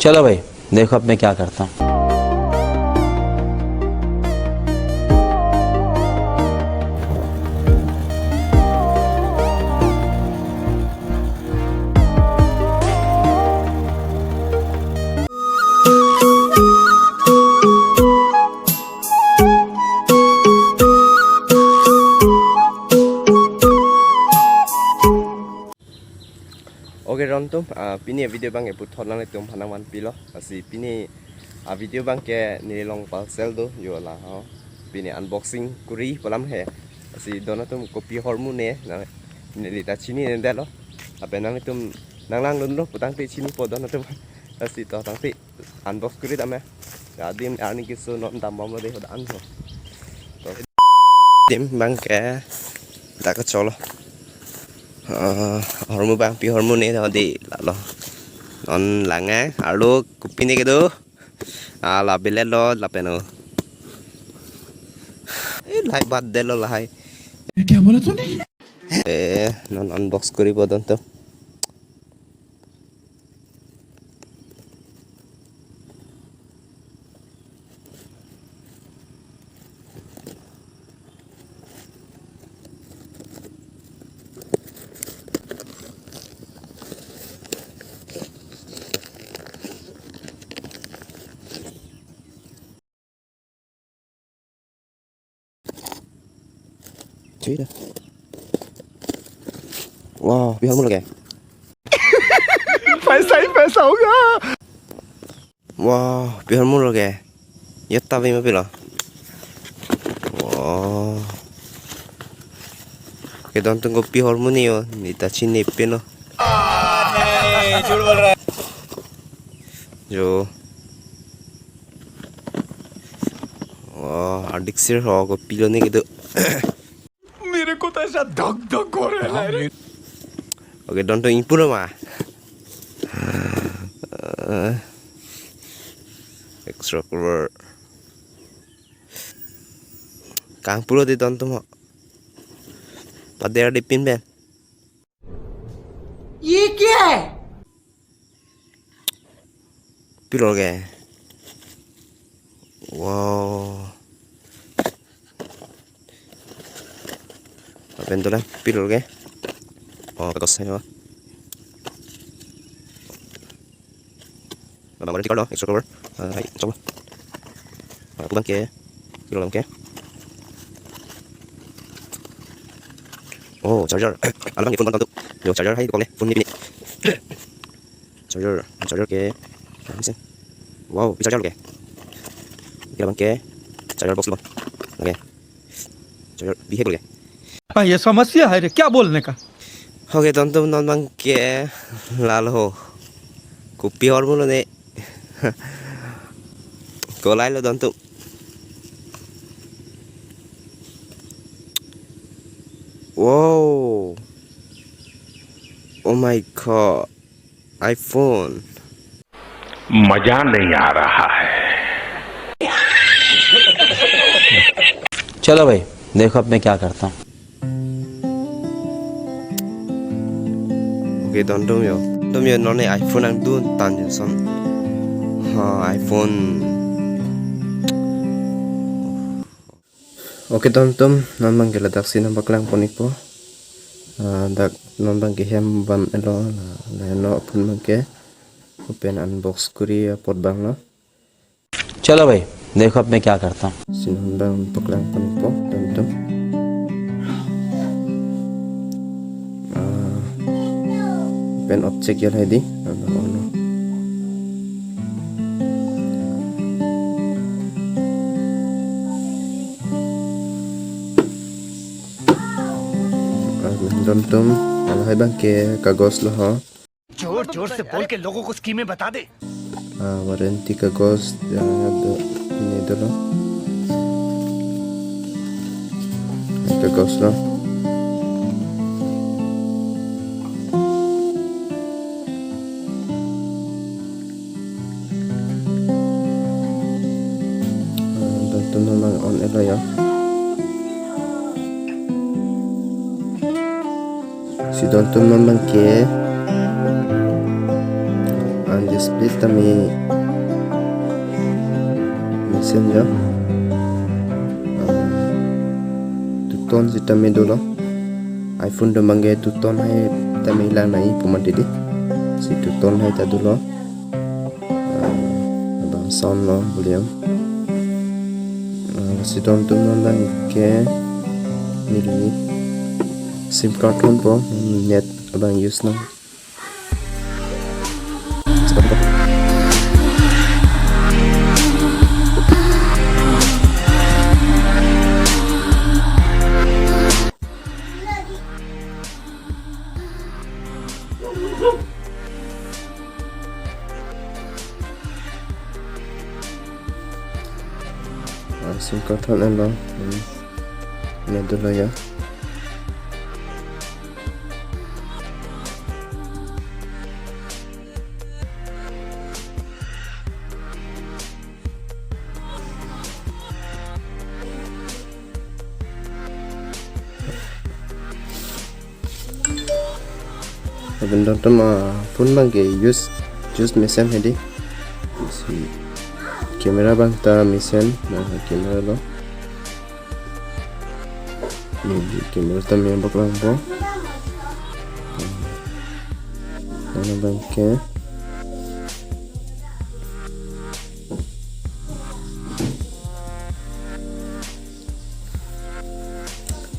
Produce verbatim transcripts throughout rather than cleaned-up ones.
चलो भाई, देखो अब मैं क्या करता हूँ। Okay, don atum, ah, pini video abang ke puthot nanglitum aphan nangvanpilo. Lasi pini, ah, video abang ke neli along parcel do, yo la, oh. Pini unboxing kuri pu alam he. Lasi don atum kopi ahormu ne, na, neli ta chininedetlo. Lapen nanglitum nanglang dunlo pu tangte chinipo don atum. Lasi to tangte unbox kuri dam ya. Adim arni keso non dambomlo de, hadak anso. To. Adim abang ke dak kacholo. Ah, ahormu abang pi ahormu ne to de lalo. Non lang eh, arlo kopi ne kedo. Ah, la beletlo lapen o. Eh, lahai bat detlo lahai. ये क्या बोला तूने? Eh, non unbox kuripo don atum. Chui dah. Wow, pi ahormu lake. पैसा ही पैसा होगा। Wow, pi ahormu lake. Yata bi ma pilo. Wow. Ke don atum kopi ahormu ne yo, neli ta chinine peno. नहीं, झूठ बोल रहा है। Jo. Wah, adik sir ho kopilo ne kedo. मेरे को तो ऐसा धक धक हो रहा है रे। Okay, don atum ingpulo ma. Eh, extra color. Kangpulo de don atum ho. Pader de pin pen. ये क्या है? Pilo ke. Wow. Lapen dolang pilo ke. Oh, kagos hai, oh. Abang warranty card lo, extra cover. Ah, hai, coba. Ah, lapu abang ke. Pilo abang ke. Oh, charger. Alam ni phone bang tu. Yo, charger hai, kong ni phone ni pini. Charger, charger ke. Wow, charger ke. Pilo abang ke. Charger box lo. Okay. Charger bihek lo ke. हाँ, ये समस्या है रे, क्या बोलने का? Okay, don atum non abang ke lalo ho. Kopi ahormu lo ne. Kolailo don atum. Wow. Oh my God. iPhone. मजा नहीं आ रहा है। चलो भाई, देखो अब मैं क्या करता हूँ। Okay, don atum yo. Don atum yo, non ne iPhone nangdun tangte son. Ha, iPhone. Okay, don atum, non abang ke ladak si nangpaklang pon ikpo. Ah, dak non abang ke hem van-etlo, la, la non aphun abang ke. Open unbox kuri apot abang lo. चलो भाई, देखो अब मैं क्या करता हूँ। Si non abang paklang pon ikpo, don atum. Ah, pen object yo lahai di, abang ono. Ah, don atum, lahai abang ke kagos lo ho. जोर जोर से बोल के लोगों को स्कीमें बता दे। Ah, warranty kagos, ah, do, pine dolo. Kagos lo. Ah, don atum, non abang on-etlo yo. Si don atum, non abang ke. An display tame mesen jo. Ah, two tone sitame dolo. iPhone atum abangke two tone hai tame lang nai pu mati di. Si two tone hai ta dolo. Ah, abang sound lo, volume. Ah, si don atum non abangke neli SIM card ponpo, net abang use nang. Ah, SIM card than en lo. Hmm. Net dolo ya. Lapen don atum, ah, phone abangke use, use mesen hedi. Si camera abang ta mesen, nah, camera lo. Neli camera tame bak langpo. Ano abangke.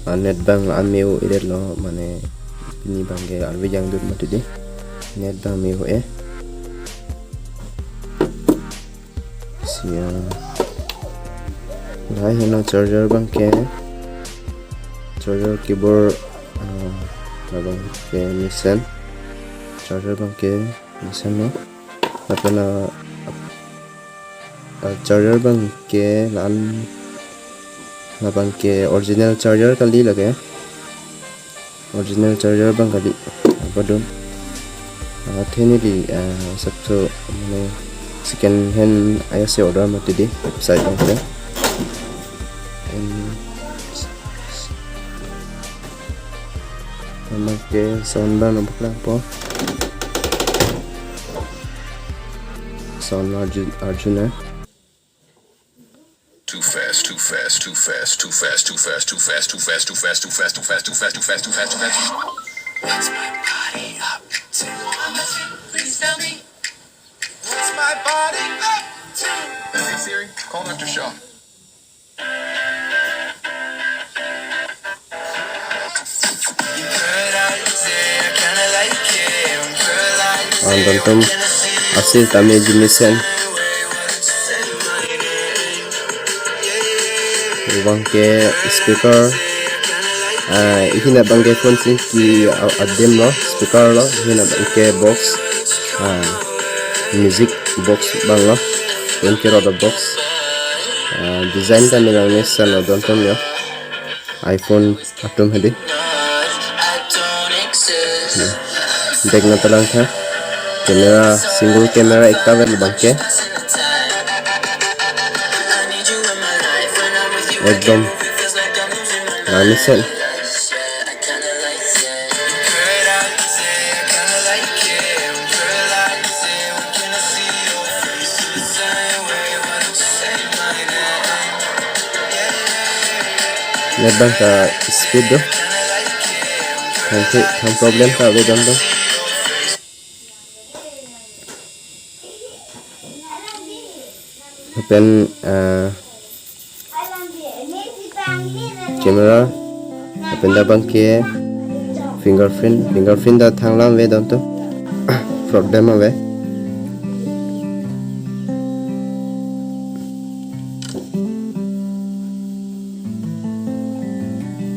Ah, net abang la-an me-o-edet lo, mane pini abangke arve jangdun mati di. Net abang me-o-e. Siya. Lahai henlo charger abangke. Charger keyboard, ah, labangke mesen. Charger abangke mesen lo. Lapen, ah, ah, charger abangke la-an, labangke original charger kali lake. Original charger abang kali. Apa dun? Ah, athe neli, ah, asapso, mane, second hand ajat si order mati di website abangke. Em, abangke sound abang nang bak langpo. Sound Arjun, Arjuna. Too fast, too fast, too fast, too fast, too fast, too fast, too fast, too fast, too fast, too fast, too fast, too fast, too fast, too fast. What's my body up to? Please tell me. What's my body up to? Hey Siri, call Doctor Shaw. An don atum ase tame ji mesen. Abangke speaker. Ah, ihin abangke phone sing ki a-, adim lo, speaker lo, ihin abangke box. Ah, music box abang lo. Phone kerot a-box. Ah, design tame lang mesen lo don atum yo. iPhone atum hedi. Hmm. Dek na talang tha. Camera, single camera ekta vel abangke. Ekdom. Nang mesen. Net abang ta speed do. Thang, thang problem ta ave don do. Lapen, ah, camera, lapen labangke fingerprint, fingerprint ta thang alam ave don atum. Problem ave.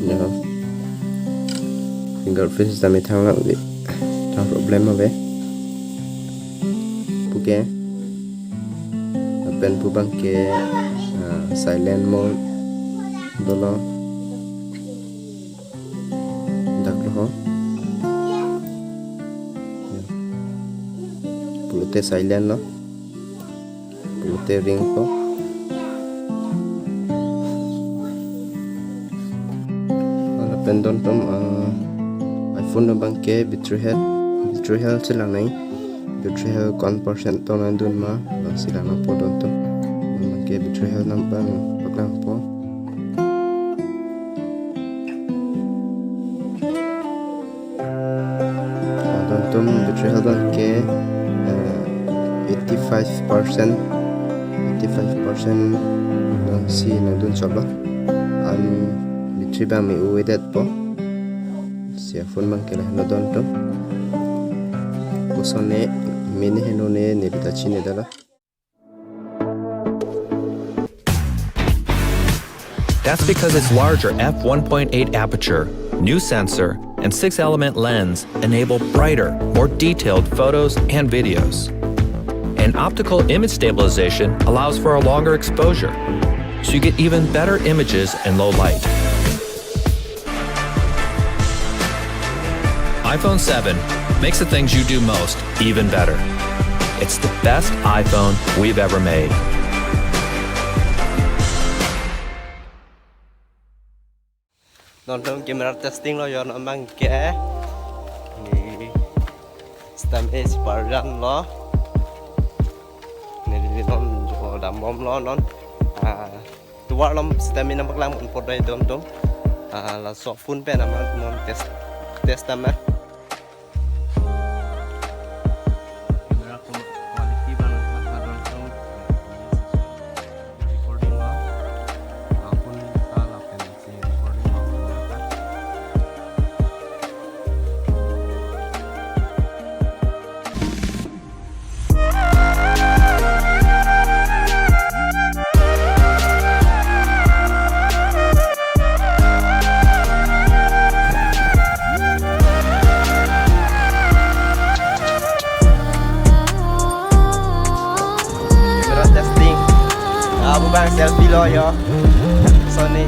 Ya. Fingerprint sitame thang alam ave. Thang problem ave. Puke. Lapen pu abangke, ah, silent mode dolo. Dak lo ho. Ya. Pulote silent lo. Pulote ring po. Lapen don atum, ah, iPhone abangke battery health, battery health chelang nang. Battery health ko-an percent tong nangdun ma, lasi lang nangpo don atum. Abang ke battery health nang abang paklangpo. Ah, don atum, battery health abang ke, eh, eighty-five percent, eighty-five percent abangsi nangdun chotlo. An battery abang me-o-edetpo. Lasi aphone abang ke lahelo don atum. Koson ne, mini heno ne, neli ta chinidetlo. That's because its larger f one point eight aperture, new sensor, and six-element lens enable brighter, more detailed photos and videos. And optical image stabilization allows for a longer exposure, so you get even better images in low light. iPhone seven makes the things you do most even better. It's the best iPhone we've ever made. Don atum, camera testing lo, yo non abang ke. Ni sitame si parjan lo. Neli non jo dambomlo non. Ah, tovar along sitame nangpaklang ponpo dei don atum. Ah, laso phone pen amat non test, test tame. Camera quality abang nangkha don atum. Recording lo. Aphone ta lapen si recording lo. Camera testing. Ah, abang selfie lo yo. Sony.